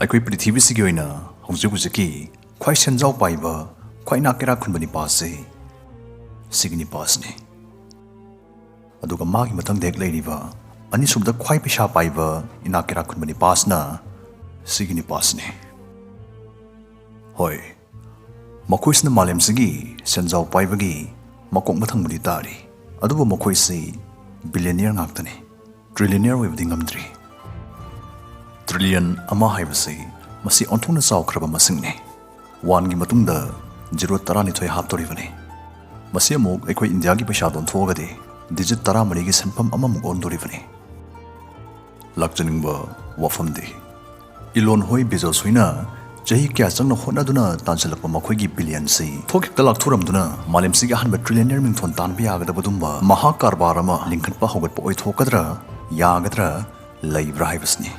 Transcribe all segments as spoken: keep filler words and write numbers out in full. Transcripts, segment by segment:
ꯑꯩꯈꯣꯏ ꯄ꯭ꯔꯤꯊꯤꯕꯤꯁꯤꯒꯤ ꯑꯣꯏꯅ ꯍꯧꯖꯤꯛ ꯍꯧꯖꯤꯛꯀꯤ ꯈ꯭ꯋꯥꯏ ꯁꯦꯟꯖꯥꯎ ꯄꯥꯏꯕ, ꯈ꯭ꯋꯥꯏ ꯏꯅꯥꯛ ꯀꯩꯔꯥꯛ ꯈꯨꯟꯕ ꯅꯤꯄꯥꯁꯤ ꯁꯤꯒꯤ ꯅꯤꯄꯥꯁꯤꯅꯤ꯫ ꯑꯗꯨꯒ ꯃꯥꯒꯤ ꯃꯊꯪꯗ ꯍꯦꯛ ꯂꯩꯔꯤꯕ ꯑꯅꯤꯁꯨꯕꯗ ꯈ꯭ꯋꯥꯏ ꯄꯩꯁꯥ ꯄꯥꯏꯕ ꯏꯅꯥꯛ ꯀꯩꯔꯥꯛ ꯈꯨꯟꯕ ꯅꯤꯄꯥꯁꯤꯅ ꯁꯤꯒꯤ ꯅꯤꯄꯥꯁꯤꯅꯤ꯫ ꯍꯣꯏ, ꯃꯈꯣꯏꯁꯤꯅ ꯃꯥꯂꯦꯝꯁꯤꯒꯤ ꯁꯦꯟꯖꯥꯎ ꯄꯥꯏꯕꯒꯤ ꯃꯀꯣꯛ ꯃꯊꯪꯕꯨꯗꯤ ꯇꯥꯔꯤ, ꯑꯗꯨꯕꯨ ꯃꯈꯣꯏꯁꯤ ꯕꯤꯂꯤꯌꯅꯤꯌꯔ ꯉꯥꯛꯇꯅꯤ꯫ ꯇ꯭ꯔꯤꯂꯤꯌꯅꯤꯌꯔ ꯑꯣꯏꯕꯗꯤ ꯉꯝꯗ꯭ꯔꯤ꯫ ꯇ꯭ꯔꯤꯂꯤꯌꯟ ꯑꯃ ꯍꯥꯏꯕꯁꯤ ꯃꯁꯤ ꯑꯣꯟꯊꯣꯛꯅ ꯆꯥꯎꯈ꯭ꯔꯕ ꯃꯁꯤꯡꯅꯤ꯫ ꯋꯥꯟꯒꯤ ꯃꯇꯨꯡꯗ ꯖꯤꯔꯣ ꯇꯔꯥꯅꯤꯊꯣꯏ ꯍꯥꯞꯇꯣꯔꯤꯕꯅꯤ꯫ ꯃꯁꯤ ꯑꯃꯨꯛ ꯑꯩꯈꯣꯏ ꯏꯟꯗꯤꯌꯥꯒꯤ ꯄꯩꯁꯥꯗ ꯑꯣꯟꯊꯣꯛꯑꯒꯗꯤ ꯗꯤꯖꯤꯠ ꯇꯔꯥꯃꯔꯤꯒꯤ ꯁꯦꯟꯐꯝ ꯑꯃꯃꯨꯛ ꯑꯣꯟꯗꯣꯔꯤꯕꯅꯤ꯫ ꯂꯥꯛꯆꯅꯤꯡꯕ ꯋꯥꯐꯝꯗꯤ, ꯏꯂꯣꯟ ꯍꯣꯏ, ꯕꯦꯖꯣꯁ ꯍꯣꯏꯅ ꯆꯍꯤ ꯀꯌꯥ ꯆꯪꯅ ꯍꯣꯠꯅꯗꯨꯅ ꯇꯥꯟꯁꯤꯜꯂꯛꯄ ꯃꯈꯣꯏꯒꯤ ꯕꯤꯂꯤꯌꯟꯁꯤ ꯊꯣꯛꯈꯤꯛꯇ ꯂꯥꯛꯊꯣꯔꯝꯗꯨꯅ ꯃꯥꯂꯦꯝꯁꯤꯒꯤ ꯑꯍꯥꯟꯕ ꯇ꯭ꯔꯤꯂꯤꯌꯅꯤꯌꯔ ꯃꯤꯡꯊꯣꯟ ꯇꯥꯟꯕ ꯌꯥꯒꯗꯕꯗꯨꯝꯕ ꯃꯍꯥ ꯀꯔꯕꯥꯔ ꯑꯃ ꯂꯤꯡꯈꯠꯄ ꯍꯧꯒꯠꯄ ꯑꯣꯏꯊꯣꯛꯀꯗ꯭ꯔꯥ, ꯌꯥꯒꯗ꯭ꯔꯥ, ꯂꯩꯕ꯭ꯔꯥ ꯍꯥꯏꯕꯁꯤꯅꯤ꯫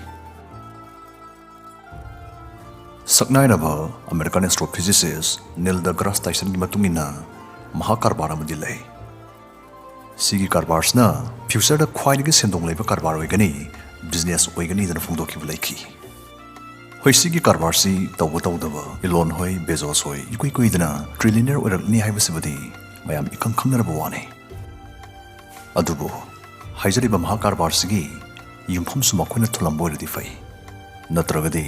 ꯁꯛꯅꯥꯏꯔꯕ ꯑꯃꯦꯔꯤꯀꯥꯟ ꯑꯦꯁꯇ꯭ꯔꯣꯐꯤꯖꯤꯁꯤꯁ ꯅꯤꯜ ꯗꯒ꯭ꯔꯥꯁ ꯇꯥꯏꯁꯟꯒꯤ ꯃꯇꯨꯡ ꯏꯟꯅ ꯃꯍꯥ ꯀꯔꯕꯥꯔ ꯑꯃꯗꯤ ꯂꯩ꯫ ꯁꯤꯒꯤ ꯀꯔꯕꯥꯔꯁꯤꯅ ꯐ꯭ꯌꯨꯆꯔꯗ ꯈ꯭ꯋꯥꯏꯗꯒꯤ ꯁꯦꯟꯗꯣꯡ ꯂꯩꯕ ꯀꯔꯕꯥꯔ ꯑꯣꯏꯒꯅꯤ, ꯕꯤꯖꯤꯅꯦꯁ ꯑꯣꯏꯒꯅꯤꯗꯅ ꯐꯣꯡꯗꯣꯛꯈꯤꯕ ꯂꯩꯈꯤ꯫ ꯍꯣꯏ, ꯁꯤꯒꯤ ꯀꯔꯕꯥꯔꯁꯤ ꯇꯧꯕ ꯇꯧꯗꯕ ꯏꯂꯣꯟ ꯍꯣꯏ, ꯕꯦꯖꯣꯁ ꯍꯣꯏ ꯏꯀꯨꯏ ꯀꯨꯏꯗꯅ ꯇ꯭ꯔꯤꯂꯤꯌꯅꯤꯌꯔ ꯑꯣꯏꯔꯛꯂꯅꯤ ꯍꯥꯏꯕꯁꯤꯕꯨꯗꯤ ꯃꯌꯥꯝ ꯏꯈꯪ ꯈꯪꯅꯔꯕ ꯋꯥꯅꯤ꯫ ꯑꯗꯨꯕꯨ ꯍꯥꯏꯖꯔꯤꯕ ꯃꯍꯥ ꯀꯔꯕꯥꯔꯁꯤꯒꯤ ꯌꯨꯝꯐꯝꯁꯨ ꯃꯈꯣꯏꯅ ꯊꯨꯂꯝꯕ ꯑꯣꯏꯔꯗꯤ ꯐꯩ, ꯅꯠꯇ꯭ꯔꯒꯗꯤ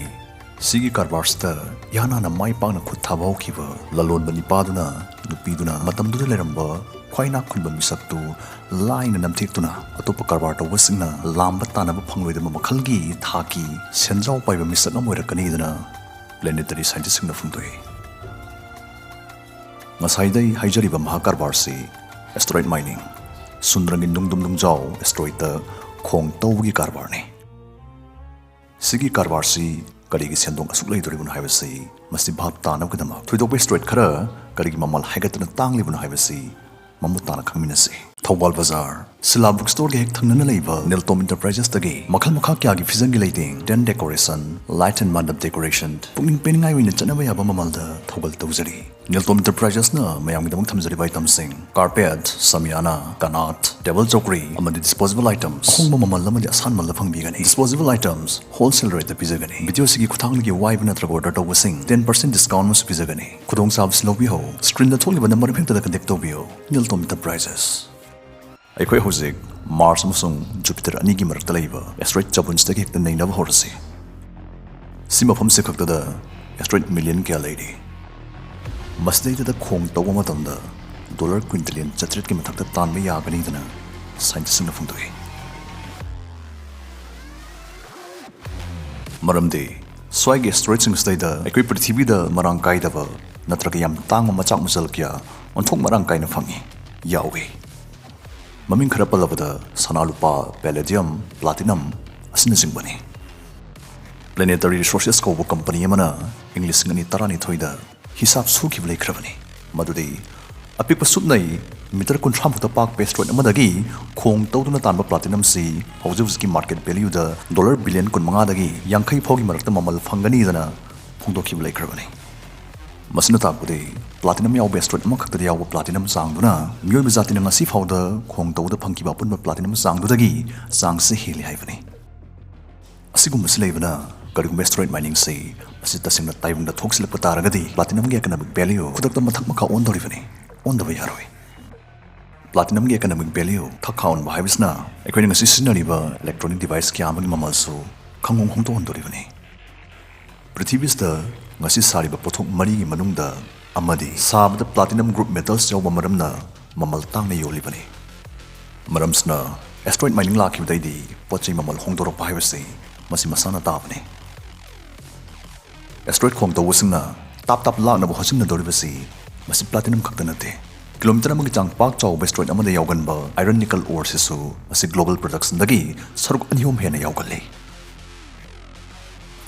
ꯁꯤꯒꯤ ꯀꯔꯕꯥꯔꯁꯤꯗ ꯏꯍꯥꯟ ꯍꯥꯟꯅ ꯃꯥꯏ ꯄꯥꯛꯅ ꯈꯨꯠ ꯊꯥꯕ ꯍꯧꯈꯤꯕ ꯂꯂꯣꯟꯕ ꯅꯤꯄꯥꯗꯨꯅ ꯅꯨꯄꯤꯗꯨꯅ ꯃꯇꯝꯗꯨꯗ ꯂꯩꯔꯝꯕ ꯈ꯭ꯋꯥꯏ ꯏꯅꯥꯛ ꯈꯨꯟꯕ ꯃꯤꯁꯛꯇꯨ ꯂꯥꯏꯅ ꯅꯝꯊꯦꯛꯇꯨꯅ ꯑꯇꯣꯞꯄ ꯀꯔꯕꯥꯔ ꯇꯧꯕꯁꯤꯡꯅ ꯂꯥꯝꯕ ꯇꯥꯅꯕ ꯐꯪꯂꯣꯏꯗꯕ ꯃꯈꯜꯒꯤ ꯊꯥꯛꯀꯤ ꯁꯦꯟꯖꯥꯎ ꯄꯥꯏꯕ ꯃꯤꯁꯛ ꯑꯃ ꯑꯣꯏꯔꯛꯀꯅꯤꯗꯅ ꯄ꯭ꯂꯦꯅꯦꯇꯔꯤ ꯁꯥꯏꯟꯇꯤꯁꯁꯤꯡꯅ ꯐꯣꯡꯗꯣꯛꯏ꯫ ꯉꯁꯥꯏꯗꯩ ꯍꯥꯏꯖꯔꯤꯕ ꯃꯍꯥ ꯀꯔꯕꯥꯔꯁꯤ ꯑꯦꯁꯇ꯭ꯔꯣꯏꯗ ꯃꯥꯏꯅꯤꯡ, ꯁꯨꯟꯗ꯭ꯔꯪꯒꯤ ꯅꯨꯡꯗꯨꯝ ꯅꯨꯡꯖꯥꯎ ꯑꯦꯁꯇ꯭ꯔꯣꯏꯗꯇ ꯈꯣꯡ ꯇꯧꯕꯒꯤ ꯀꯔꯕꯥꯔꯅꯤ꯫ ꯁꯤꯒꯤ ꯀꯔꯕꯥꯔꯁꯤ ꯀꯔꯤꯒꯤ ꯁꯦꯟꯗꯣꯡ ꯑꯁꯨꯛ ꯂꯩꯗꯣꯔꯤꯕꯅꯣ ꯍꯥꯏꯕꯁꯤ ꯃꯁꯤ ꯚꯥꯞ ꯇꯥꯅꯕꯒꯤꯗꯃꯛ ꯊꯣꯏꯗꯣꯛꯄ ꯑꯦꯁꯇ꯭ꯔꯣꯏꯗ ꯈꯔ ꯀꯔꯤꯒꯤ ꯃꯃꯜ ꯍꯥꯏꯒꯠꯇꯨꯅ ꯇꯥꯡꯂꯤꯕꯅꯣ ꯍꯥꯏꯕꯁꯤ ꯃꯃꯨꯠ ꯇꯥꯅ ꯈꯪꯃꯤꯟꯅꯁꯤ꯫ ꯊꯧꯕꯥꯜ ꯕꯖꯥꯔ, ꯁꯤꯂꯥ book storeꯒꯤ ꯍꯦꯛ ꯊꯪꯅꯅ ꯂꯩꯕ ꯅꯤꯜꯇꯣꯝ Enterprises ꯇꯒꯤ ꯃꯈꯜ ꯃꯈꯥ ꯀꯌꯥꯒꯤ ꯐꯤꯖꯪꯒꯤ ꯂꯩꯇꯦꯡ, tent decoration, light and mandap decoration, ꯄꯨꯛꯅꯤꯡ ꯄꯦꯟꯅꯤꯡꯉꯥꯏ ꯑꯣꯏꯅ ꯆꯠꯅꯕ ꯌꯥꯕ ꯃꯃꯜꯗ ꯊꯧꯒꯜ ꯇꯧꯖꯔꯤ꯫ ꯅꯤꯜꯇꯣꯝ Enterprises ꯅ ꯃꯌꯥꯝꯒꯤꯗꯃꯛ ꯊꯝꯖꯔꯤꯕ item ꯁꯤꯡ: carpet, ꯁꯃꯤꯌꯥꯅꯥ, ꯀꯅꯥꯠ, table ꯆꯧꯀ꯭ꯔꯤ ꯑꯃꯗꯤ disposable items ꯑꯍꯣꯡꯕ ꯃꯃꯜ ꯑꯃꯗꯤ ꯑꯁꯥꯟ ꯃꯃꯜꯗ ꯐꯪꯕꯤꯒꯅꯤ꯫ Disposable items wholesale rate ꯇ ꯄꯤꯖꯒꯅꯤ꯫ Video ꯁꯤꯒꯤ ꯈꯨꯠꯊꯥꯡꯗꯒꯤ ꯋꯥꯏꯕ ꯅꯠꯇ꯭ꯔꯒ order ꯇꯧꯕꯁꯤꯡ ten percent discount ꯑꯃꯁꯨ ꯄꯤꯖꯒꯅꯤ꯫ ꯈꯨꯗꯣꯡꯆꯥꯕꯁꯤ ꯂꯧꯕꯤꯍꯧ꯫ Screen ꯗ ꯊꯣꯛꯂꯤꯕ number ꯑꯃ ꯍꯦꯛꯇꯗ contact ꯇꯧꯕꯤꯌꯨ꯫ ꯅꯤꯜꯇꯣꯝ Enterprises꯫ ꯑꯩꯈꯣꯏ ꯍꯧꯖꯤꯛ Mars ꯑꯃꯁꯨꯡ Jupiter ꯑꯅꯤꯒꯤ ꯃꯔꯛꯇ ꯂꯩꯕ asteroid ꯆꯕꯨꯟꯁꯤꯗꯒꯤ ꯍꯦꯛꯇ ꯅꯩꯅꯕ ꯍꯧꯔꯁꯤ꯫ ꯁꯤ ꯃꯐꯝꯁꯤ ꯈꯛꯇꯗ asteroid million ꯀꯌꯥ ꯂꯩꯔꯤ꯫ ꯃꯁꯤꯗꯩꯗ ꯈꯣꯡ ꯇꯧꯕ ꯃꯇꯝꯗ dollar quintillion ꯆꯥꯇ꯭ꯔꯦꯠꯀꯤ ꯃꯊꯛꯇ ꯇꯥꯟꯕ ꯌꯥꯒꯅꯤꯗꯅ scientistꯁꯤꯡꯅ ꯐꯣꯡꯗꯣꯛꯏ꯫ ꯃꯔꯝꯗꯤ ꯁ꯭ꯋꯥꯏꯒꯤ asteroidꯁꯤꯡꯁꯤꯗꯩꯗ ꯑꯩꯈꯣꯏ ꯄ꯭ꯔꯤꯊꯤꯕꯤꯗ ꯃꯔꯥꯡ ꯀꯥꯏꯗꯕ ꯅꯠꯇ꯭ꯔꯒ ꯌꯥꯝ ꯇꯥꯡꯕ ꯃꯆꯥꯛ ꯃꯆꯜ ꯀꯌꯥ ꯑꯣꯟꯊꯣꯛ ꯃꯔꯥꯡ ꯀꯥꯏꯅ ꯐꯪꯏ, ꯌꯥꯎꯏ꯫ ꯃꯃꯤꯡ ꯈꯔ ꯄꯜꯂꯕꯗ ꯁꯅꯥ ꯂꯨꯄꯥ, palladium, platinum ꯑꯁꯤꯅꯆꯤꯡꯕꯅꯤ꯫ Planetary Resources ꯀꯧꯕ company ꯑꯃꯅ ꯏꯪ ꯂꯤꯁꯤꯡ ꯑꯅꯤ ꯇꯔꯥꯅꯤꯊꯣꯏꯗ ꯍꯤꯁꯥꯕ ꯁꯨꯈꯤꯕ ꯂꯩꯈ꯭ꯔꯕꯅꯤ꯫ ꯃꯗꯨꯗꯤ ꯑꯄꯤꯛꯄ ꯁꯨꯞꯅꯩ meter ꯀꯨꯟꯊ꯭ꯔꯥ ꯃꯨꯛꯇ ꯄꯥꯛꯄ asteroid ꯑꯃꯗꯒꯤ ꯈꯣꯡ ꯇꯧꯗꯨꯅ ꯇꯥꯟꯕ platinumꯁꯤ ꯍꯧꯖꯤꯛ ꯍꯧꯖꯤꯛꯀꯤ market valueꯗ dollar billion ꯀꯨꯟꯃꯉꯥꯗꯒꯤ ꯌꯥꯡꯈꯩ ꯐꯥꯎꯒꯤ ꯃꯔꯛꯇ ꯃꯃꯜ ꯐꯪꯒꯅꯤꯗꯅ ꯐꯣꯡꯗꯣꯛꯈꯤꯕ ꯂꯩꯈ꯭ꯔꯕꯅꯤ꯫ ꯃꯁꯤꯅ ꯇꯥꯛꯄꯗꯤ platinum ꯌꯥꯎꯕ asteroid ꯑꯃꯈꯛꯇꯗ ꯌꯥꯎꯕ platinum ꯆꯥꯡꯗꯨꯅ ꯃꯤꯑꯣꯏꯕ ꯖꯥꯇꯤꯅ ꯉꯁꯤ ꯐꯥꯎꯗ ꯈꯣꯡ ꯇꯧꯕꯗ ꯐꯪꯈꯤꯕ ꯑꯄꯨꯟꯕ platinum ꯆꯥꯡꯗꯨꯗꯒꯤ ꯆꯥꯡꯁꯤ ꯍꯦꯜꯂꯤ ꯍꯥꯏꯕꯅꯤ꯫ ꯑꯁꯤꯒꯨꯝꯕꯁꯤ ꯂꯩꯕꯅ ꯀꯔꯤꯒꯨꯝꯕ asteroid miningꯁꯤ ꯑꯁꯤ ꯇꯁꯦꯡꯅ ꯇꯥꯏꯕꯪꯗ ꯊꯣꯛꯁꯤꯜꯂꯛꯄ ꯇꯥꯔꯒꯗꯤ platinumꯒꯤ economic value ꯈꯨꯗꯛꯇ ꯃꯊꯛ ꯃꯈꯥ ꯑꯣꯟꯗꯧꯔꯤꯕꯅꯤ꯫ ꯑꯣꯟꯗꯕ ꯌꯥꯔꯣꯏ꯫ Platinumꯒꯤ economic value ꯊꯛ ꯈꯥ ꯑꯣꯟꯕ ꯍꯥꯏꯕꯁꯤꯅ ꯑꯩꯈꯣꯏꯅ ꯉꯁꯤ ꯁꯤꯖꯤꯟꯅꯔꯤꯕ electronic device ꯀꯌꯥ ꯑꯃꯒꯤ ꯃꯃꯜꯁꯨ ꯈꯪꯍꯣꯡ ꯍꯣꯡꯗꯣꯛꯍꯟꯗꯣꯔꯤꯕꯅꯤ꯫ ꯄ꯭ꯔꯤꯊꯤꯕꯤꯁꯤꯗ ꯉꯁꯤ ꯁꯥꯔꯤꯕ ꯄꯣꯠꯊꯣꯛ ꯃꯔꯤꯒꯤ ꯃꯅꯨꯡꯗ ꯑꯃꯗꯤ ꯁꯥꯕꯗ platinum group metals ꯌꯥꯎꯕ ꯃꯔꯝꯅ ꯃꯃꯜ ꯇꯥꯡꯅ ꯌꯣꯜꯂꯤꯕꯅꯤ꯫ ꯃꯔꯝꯁꯤꯅ asteroid mining ꯂꯥꯛꯈꯤꯕꯗꯩꯗꯤ ꯄꯣꯠ ꯆꯩ ꯃꯃꯜ ꯍꯣꯡꯗꯣꯔꯛꯄ ꯍꯥꯏꯕꯁꯤ ꯃꯁꯤ ꯃꯁꯥꯅ ꯇꯥꯕꯅꯤ꯫ Asteroid ꯈꯣꯡ ꯇꯧꯕꯁꯤꯡꯅ ꯇꯥꯞ ꯇꯥꯞ ꯂꯥꯛꯅꯕ ꯍꯣꯠꯆꯤꯟꯅꯗꯧꯔꯤꯕꯁꯤ ꯃꯁꯤ platinum ꯈꯛꯇ ꯅꯠꯇꯦ꯫ Kilometre ꯑꯃꯒꯤ ꯆꯥꯡ ꯄꯥꯛ ꯆꯥꯎꯕ asteroid ꯑꯃꯗ ꯌꯥꯎꯒꯟꯕ iron nickel oreꯁꯤꯁꯨ ꯃꯁꯤ global productionꯗꯒꯤ ꯁꯔꯨꯛ ꯑꯅꯤ ꯑꯍꯨꯝ ꯍꯦꯟꯅ ꯌꯥꯎꯒꯜꯂꯤ꯫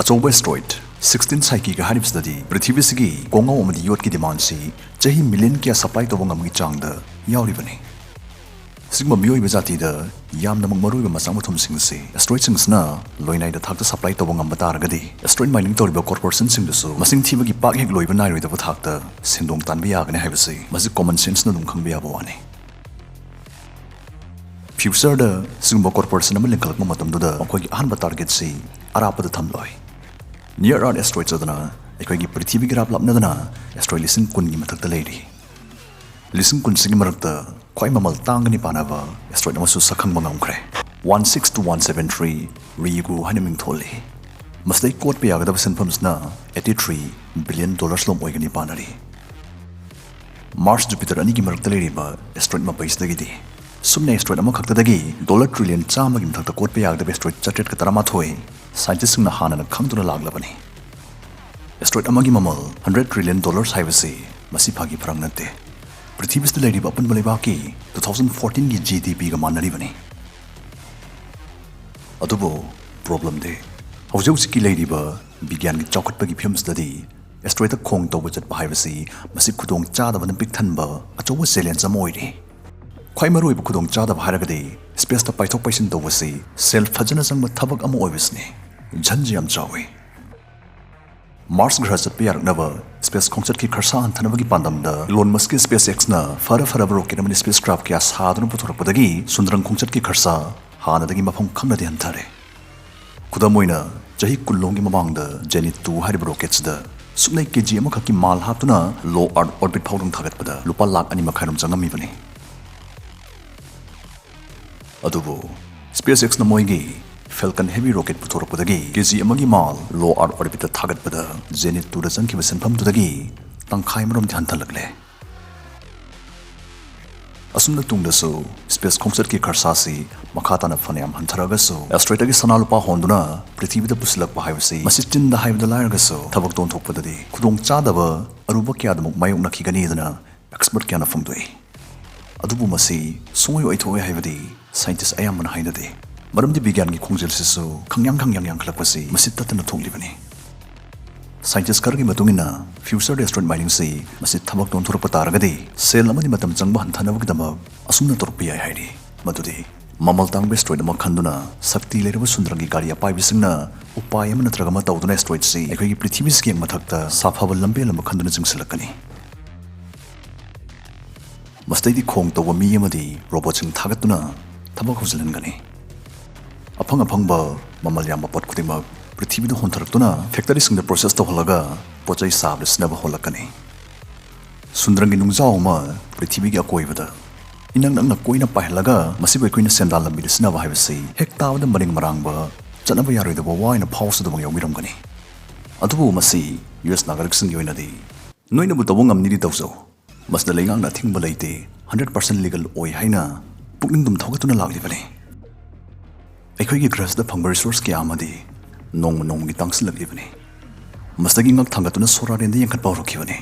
ꯑꯆꯧꯕ asteroid sixteen Psycheꯒ ꯍꯥꯏꯔꯤꯕꯁꯤꯗꯗꯤ ꯄ꯭ꯔꯤꯊꯤꯕꯤꯁꯤꯒꯤ ꯀꯣꯉꯥꯎ ꯑꯃꯗꯤ ꯌꯣꯠꯀꯤ demandꯁꯤ ꯆꯍꯤ million ꯀꯌꯥ supply ꯇꯧꯕ ꯉꯝꯕꯒꯤ ꯆꯥꯡꯗ ꯌꯥꯎꯔꯤꯕꯅꯤ꯫ ꯁꯤꯒꯨꯝꯕ ꯃꯤꯑꯣꯏꯕ ꯖꯥꯇꯤꯗ ꯌꯥꯝꯅꯃꯛ ꯃꯔꯨꯑꯣꯏꯕ ꯃꯆꯥꯛ ꯃꯊꯨꯝꯁꯤꯡꯁꯤ ꯑꯦꯁꯇ꯭ꯔꯣꯏꯗꯁꯤꯡꯁꯤꯅ ꯂꯣꯏꯅꯥꯏꯗ ꯊꯥꯛꯇ ꯁꯄ꯭ꯂꯥꯏ ꯇꯧꯕ ꯉꯝꯕ ꯇꯥꯔꯒꯗꯤ, ꯑꯦꯁꯇ꯭ꯔꯣꯏꯗ ꯃꯥꯏꯅꯤꯡ ꯇꯧꯔꯤꯕ ꯀꯣꯔꯄꯣꯔꯦꯁꯟꯁꯤꯡꯗꯨꯁꯨ ꯃꯁꯤꯡ ꯊꯤꯕꯒꯤ ꯄꯥꯛ ꯍꯦꯛ ꯂꯣꯏꯕ ꯅꯥꯏꯔꯣꯏꯗꯕ ꯊꯥꯛꯇ ꯁꯦꯟꯗꯣꯡ ꯇꯥꯟꯕ ꯌꯥꯒꯅꯤ ꯍꯥꯏꯕꯁꯤ ꯃꯁꯤ ꯀꯣꯃꯟ ꯁꯦꯟꯁꯅ ꯑꯗꯨꯝ ꯈꯪꯕ ꯌꯥꯕ ꯋꯥꯅꯤ꯫ ꯐ꯭ꯌꯨꯆꯔꯗ ꯁꯤꯒꯨꯝꯕ ꯀꯣꯔꯄꯣꯔꯦꯁꯟ ꯑꯃ ꯂꯤꯡꯈꯠꯂꯛꯄ ꯃꯇꯝꯗꯨꯗ ꯃꯈꯣꯏꯒꯤ ꯑꯍꯥꯟꯕ ꯇꯥꯔꯒꯦꯠꯁꯤ ꯑꯔꯥꯞꯄꯗ ꯊꯝꯂꯣꯏ꯫ ꯅꯤꯌꯔ ꯑꯥꯔꯊ ꯑꯦꯁꯇ꯭ꯔꯣꯏꯗ ꯑꯗꯨꯅ ꯑꯩꯈꯣꯏꯒꯤ ꯄ꯭ꯔꯤꯊꯤꯕꯤꯒ ꯏꯔꯥꯞ ꯂꯥꯞꯅꯗꯅ ꯑꯦꯁꯇ꯭ꯔꯣꯏꯗ ꯂꯤꯁꯤꯡ ꯀꯨꯟꯒꯤ ꯃꯊꯛꯇ ꯂꯩꯔꯤ꯫ ꯂꯤꯁꯤꯡ ꯀꯨꯟꯁꯤꯒꯤ ꯃꯔꯛꯇ ꯈ꯭ꯋꯥꯏ ꯃꯃꯜ ꯇꯥꯡꯒꯅꯤ ꯄꯥꯅꯕ ꯑꯦꯁꯇ꯭ꯔꯣꯏꯗ ꯑꯃꯁꯨ ꯁꯛꯈꯪꯕ ꯉꯝꯈ꯭ꯔꯦ꯫ One six two one seven three Ryugu ꯍꯥꯏꯅ ꯃꯤꯡ ꯊꯣꯜꯂꯤ꯫ ꯃꯁꯤꯗꯩ ꯀꯣꯠꯄ ꯌꯥꯒꯗꯕ ꯁꯦꯟꯐꯝꯁꯤꯅ eighty three billion dollars ꯂꯣꯝ ꯑꯣꯏꯒꯅꯤ ꯄꯥꯅꯔꯤ꯫ ꯃꯥꯔꯁ ꯖꯨꯄꯤꯇꯔ ꯑꯅꯤꯒꯤ ꯃꯔꯛꯇ ꯂꯩꯔꯤꯕ ꯑꯦꯁꯇ꯭ꯔꯣꯏꯗ ꯃꯄꯩꯁꯤꯗꯒꯤꯗꯤ ꯁꯨꯞꯅ ꯑꯦꯁꯇ꯭ꯔꯣꯏꯗ ꯑꯃꯈꯛꯇꯗꯒꯤ ꯗꯣꯂꯔ ꯇ꯭ꯔꯤꯂꯤꯌꯟ ꯆꯥꯝꯃꯒꯤ ꯃꯊꯛꯇ ꯀꯣꯠꯄ ꯌꯥꯒꯗꯕ ꯑꯦꯁꯇ꯭ꯔꯣꯏꯗ ꯆꯥꯇ꯭ꯔꯦꯠꯀ ꯇꯔꯥꯃꯥꯊꯣꯏ ꯁꯥꯏꯟꯇꯤꯁꯁꯤꯡꯅ ꯍꯥꯟꯅꯅ ꯈꯪꯗꯨꯅ ꯂꯥꯛꯂꯕꯅꯤ꯫ ꯑꯦꯁꯇ꯭ꯔꯣꯏꯗ ꯑꯃꯒꯤ ꯃꯃꯜ hundred trillion dollars ꯍꯥꯏꯕꯁꯤ ꯃꯁꯤ ꯐꯥꯒꯤ ꯐꯔꯥꯡ ꯅꯠꯇꯦ꯫ ꯄ꯭ꯔꯤꯊꯤꯕꯤꯁꯤꯗ ꯂꯩꯔꯤꯕ ꯑꯄꯨꯟꯕ ꯂꯩꯕꯥꯛꯀꯤ two thousand fourteenꯒꯤ GDPꯒ ꯃꯥꯟꯅꯔꯤꯕꯅꯤ꯫ ꯑꯗꯨꯕꯨ ꯄ꯭ꯔꯣꯕ꯭ꯂꯦꯝꯗꯤ ꯍꯧꯖꯤꯛ ꯍꯧꯖꯤꯛꯀꯤ ꯂꯩꯔꯤꯕ ꯕꯤꯒ꯭ꯌꯥꯟꯒꯤ ꯆꯥꯎꯈꯠꯄꯒꯤ ꯐꯤꯕꯝꯁꯤꯗꯗꯤ ꯑꯦꯁꯇ꯭ꯔꯣꯏꯗ ꯈꯣꯡ ꯇꯧꯕ ꯆꯠꯄ ꯍꯥꯏꯕꯁꯤ ꯃꯁꯤ ꯈꯨꯗꯣꯡ ꯆꯥꯗꯕꯅ ꯄꯤꯛ ꯊꯟꯕ ꯑꯆꯧꯕ ꯆꯦꯂꯦꯟꯖ ꯑꯃ ꯑꯣꯏꯔꯤ꯫ ꯈ꯭ꯋꯥꯏ ꯃꯔꯨꯑꯣꯏꯕ ꯈꯨꯗꯣꯡ ꯆꯥꯗꯕ ꯍꯥꯏꯔꯒꯗꯤ ꯁ꯭ꯄꯦꯁꯇ ꯄꯥꯏꯊꯣꯛ ꯄꯥꯏꯁꯤꯟ ꯇꯧꯕꯁꯤ ꯁꯦꯜ ꯐꯖꯅ ꯆꯪꯕ ꯊꯕꯛ ꯑꯃ ꯑꯣꯏꯕꯁꯤꯅꯤ꯫ ꯖꯟꯖ ꯌꯥꯝ ꯆꯥꯎꯏ꯫ ꯃꯥꯔꯁ ꯒ꯭ꯔꯍ ꯆꯠꯄ ꯌꯥꯔꯛꯅꯕ ꯁ꯭ꯄꯦꯁ ꯈꯣꯡꯆꯠꯀꯤ ꯈꯔꯁꯥ ꯍꯟꯊꯅꯕꯒꯤ ꯄꯥꯟꯗꯝꯗ ꯏꯂꯣꯟ ꯃꯁꯀꯤ ꯁ꯭ꯄꯦꯁ ꯑꯦꯛꯁꯅ ꯐꯔ ꯐꯔꯕ ꯔꯣꯀꯦꯠ ꯑꯃꯗꯤ ꯁ꯭ꯄꯦꯁ ꯀ꯭ꯔꯥꯐ ꯀꯌꯥ ꯁꯥꯗꯨꯅ ꯄꯨꯊꯣꯔꯛꯄꯗꯒꯤ ꯁꯨꯟꯗ꯭ꯔꯪ ꯈꯣꯡꯆꯠꯀꯤ ꯈꯔꯁꯥ ꯍꯥꯟꯅꯗꯒꯤ ꯃꯐꯝ ꯈꯪꯅꯗꯤ ꯍꯟꯊꯔꯦ꯫ ꯈꯨꯗꯝ ꯑꯣꯏꯅ, ꯆꯍꯤ ꯀꯨꯟꯂꯣꯝꯒꯤ ꯃꯃꯥꯡꯗ ꯖꯦꯅꯤꯠ ꯇꯨ ꯍꯥꯏꯔꯤꯕ ꯔꯣꯀꯦꯠꯁꯤꯗ ꯁꯨꯞꯅꯩ ꯀꯦ ꯖꯤ ꯑꯃꯈꯛꯀꯤ ꯃꯥꯜ ꯍꯥꯞꯇꯨꯅ ꯂꯣ ꯑꯥꯔꯊ ꯑꯣꯔꯕꯤꯠ ꯐꯥꯎꯗꯪ ꯊꯥꯒꯠꯄꯗ ꯂꯨꯄꯥ ꯂꯥꯈ ꯑꯅꯤ ꯃꯈꯥꯏꯔꯣꯝ ꯆꯪꯉꯝꯃꯤꯕꯅꯤ꯫ ꯑꯗꯨꯕꯨ ꯁ꯭ꯄꯦꯁ ꯑꯦꯛꯁꯅ ꯃꯣꯏꯒꯤ ꯐꯦꯜꯀꯟ ꯍꯦꯚꯤ ꯔꯣꯀꯦꯠ ꯄꯨꯊꯣꯔꯛꯄꯗꯒꯤ ꯀꯦ ꯖꯤ ꯑꯃꯒꯤ ꯃꯥꯜ ꯂꯣ ꯑꯥꯔꯊ ꯑꯣꯔꯕꯤꯠꯇ ꯊꯥꯒꯠꯄꯗ ꯖꯦꯅꯤꯠ ꯇꯨꯗ ꯆꯪꯈꯤꯕ ꯁꯦꯟꯐꯝꯗꯨꯗꯒꯤ ꯇꯪꯈꯥꯏ ꯑꯃꯔꯣꯝꯗꯤ ꯍꯟꯊꯂꯛꯂꯦ꯫ ꯑꯁꯨꯝꯅ ꯇꯨꯡꯗꯁꯨ ꯁ꯭ꯄꯦꯁ ꯈꯣꯡꯆꯠꯀꯤ ꯈꯔꯁꯥꯁꯤ ꯃꯈꯥ ꯇꯥꯅ ꯐꯅꯌꯥꯝ ꯍꯟꯊꯔꯒꯁꯨ, ꯑꯦꯁꯇ꯭ꯔꯣꯏꯗꯇꯒꯤ ꯁꯅꯥ ꯂꯨꯄꯥ ꯍꯣꯟꯗꯨꯅ ꯄ꯭ꯔꯤꯊꯤꯕꯤꯗ ꯄꯨꯁꯤꯜꯂꯛꯄ ꯍꯥꯏꯕꯁꯤ ꯃꯁꯤ ꯆꯤꯟꯗ ꯍꯥꯏꯕꯗ ꯂꯥꯏꯔꯒꯁꯨ ꯊꯕꯛꯇ ꯑꯣꯟꯊꯣꯛꯄꯗꯗꯤ ꯈꯨꯗꯣꯡ ꯆꯥꯗꯕ ꯑꯔꯨꯕ ꯀꯌꯥꯗꯃꯛ ꯃꯥꯌꯣꯛꯅꯈꯤꯒꯅꯤꯗꯅ ꯑꯦꯛꯁꯄꯔꯠ ꯀꯌꯥꯅ ꯐꯣꯡꯗꯣꯛꯏ꯫ ꯑꯗꯨꯕꯨ ꯃꯁꯤ ꯁꯨꯡꯑꯣꯏ ꯑꯣꯏꯊꯣꯛꯑꯣꯏ ꯍꯥꯏꯕꯗꯤ ꯁꯥꯏꯟꯇꯤꯁ ꯑꯌꯥꯝꯕꯅ ꯍꯥꯏꯅꯗꯦ꯫ ꯃꯔꯝꯗꯤ ꯕꯤꯒ꯭ꯌꯥꯟꯒꯤ ꯈꯣꯡꯖꯦꯜꯁꯤꯁꯨ ꯈꯪꯌꯥꯡ ꯈꯪꯌꯥꯡ ꯌꯥꯡꯈꯠꯂꯛꯄꯁꯤ ꯃꯁꯤ ꯇꯠꯇꯅ ꯊꯣꯛꯂꯤꯕꯅꯤ꯫ Scientist ꯈꯔꯒꯤ ꯃꯇꯨꯡ ꯏꯟꯅ, future asteroid mining ꯁꯤ ꯃꯁꯤ ꯊꯕꯛꯇ ꯑꯣꯟꯊꯣꯔꯛꯄ ꯇꯥꯔꯒꯗꯤ, ꯁꯦꯜ ꯑꯃꯗꯤ ꯃꯇꯝ ꯆꯪꯕ ꯍꯟꯊꯅꯕꯒꯤꯗꯃꯛ ꯑꯁꯨꯝꯅ ꯇꯧꯔꯛꯄ ꯌꯥꯏ ꯍꯥꯏꯔꯤ꯫ ꯃꯗꯨꯗꯤ ꯃꯃꯜ ꯇꯥꯡꯕ asteroid ꯑꯃ ꯈꯟꯗꯨꯅ, ꯁꯛꯇꯤ ꯂꯩꯔꯕ ꯁꯨꯟꯗ꯭ꯔꯪꯒꯤ ꯒꯥꯔꯤ ꯑꯄꯥꯏꯕꯁꯤꯡꯅ ꯎꯄꯥꯏ ꯑꯃ ꯅꯠꯇ꯭ꯔꯒ ꯑꯃ ꯇꯧꯗꯨꯅ asteroid ꯁꯤ ꯑꯩꯈꯣꯏꯒꯤ ꯄ꯭ꯔꯤꯊꯤꯕꯤꯁꯤꯒꯤ ꯃꯊꯛꯇ ꯁꯥꯐꯕ ꯂꯝꯕꯦꯜ ꯑꯃ ꯈꯟꯗꯨꯅ ꯆꯤꯡꯁꯤꯜꯂꯛꯀꯅꯤ꯫ ꯃꯁꯤꯗꯩꯗꯤ ꯈꯣꯡ ꯇꯧꯕ ꯃꯤ ꯑꯃꯗꯤ robot ꯁꯤꯡ ꯊꯥꯒꯠꯇꯨꯅ ꯊꯕꯛ ꯍꯧꯖꯤꯜꯍꯟꯒꯅꯤ꯫ ꯑꯐꯪ ꯑꯐꯪꯕ ꯃꯃꯜ ꯌꯥꯝꯕ ꯄꯣꯠ ꯈꯨꯗꯤꯡꯃꯛ ꯄ꯭ꯔꯤꯊꯤꯕꯤꯗ ꯍꯣꯟꯊꯔꯛꯇꯨꯅ factory ꯁꯤꯡꯗ process ꯇꯧꯍꯜꯂꯒ ꯄꯣꯠ ꯆꯩ ꯁꯥꯕꯗ ꯁꯤꯖꯤꯟꯅꯕ ꯍꯧꯔꯛꯀꯅꯤ꯫ ꯁꯨꯟꯗ꯭ꯔꯪꯒꯤ ꯅꯨꯡꯖꯥꯎ ꯑꯃ ꯄ꯭ꯔꯤꯊꯤꯕꯤꯒꯤ ꯑꯀꯣꯏꯕꯗ ꯏꯅꯛ ꯅꯛꯅ ꯀꯣꯏꯅ ꯄꯥꯏꯍꯜꯂꯒ ꯃꯁꯤꯕꯨ ꯑꯩꯈꯣꯏꯅ ꯁꯦꯟꯗꯥꯟ ꯂꯝꯕꯤꯗ ꯁꯤꯖꯤꯟꯅꯕ ꯍꯥꯏꯕꯁꯤ ꯍꯦꯛ ꯇꯥꯕꯗ ꯃꯔꯤꯡ ꯃꯔꯥꯡꯕ, ꯆꯠꯅꯕ ꯌꯥꯔꯣꯏꯗꯕ ꯋꯥ ꯑꯣꯏꯅ ꯐꯥꯎꯁꯨ ꯑꯗꯨꯃꯛ ꯌꯥꯎꯕꯤꯔꯝꯒꯅꯤ꯫ ꯑꯗꯨꯕꯨ ꯃꯁꯤ ꯌꯨ ꯑꯦꯁ ꯅꯥꯒꯔꯤꯛꯁꯤꯡꯒꯤ ꯑꯣꯏꯅꯗꯤ ꯅꯣꯏꯅꯕꯨ ꯇꯧꯕ ꯉꯝꯅꯤꯗꯤ ꯇꯧꯖꯧ, ꯃꯁꯤꯗ ꯂꯩꯉꯥꯛꯅ ꯑꯊꯤꯡꯕ ꯂꯩꯇꯦ, hundred percent legal ꯑꯣꯏ ꯍꯥꯏꯅ ꯄꯨꯛꯅꯤꯡ ꯑꯗꯨꯝ ꯊꯧꯒꯠꯇꯨꯅ ꯂꯥꯛꯂꯤꯕꯅꯤ꯫ ꯑꯩꯈꯣꯏꯒꯤ ꯒ꯭ꯔꯍꯁꯤꯗ ꯐꯪꯕ resource ꯀꯌꯥ ꯑꯃꯗꯤ ꯅꯣꯡꯃ ꯅꯣꯡꯃꯒꯤ ꯇꯥꯡꯁꯤꯜꯂꯛꯂꯤꯕꯅꯤ꯫ ꯃꯁꯤꯗꯒꯤ ꯉꯛ ꯊꯥꯡꯒꯠꯇꯨꯅ ꯁꯣꯔꯥꯔꯦꯟꯗ ꯌꯦꯡꯈꯠꯄ ꯍꯧꯔꯛꯈꯤꯕꯅꯤ꯫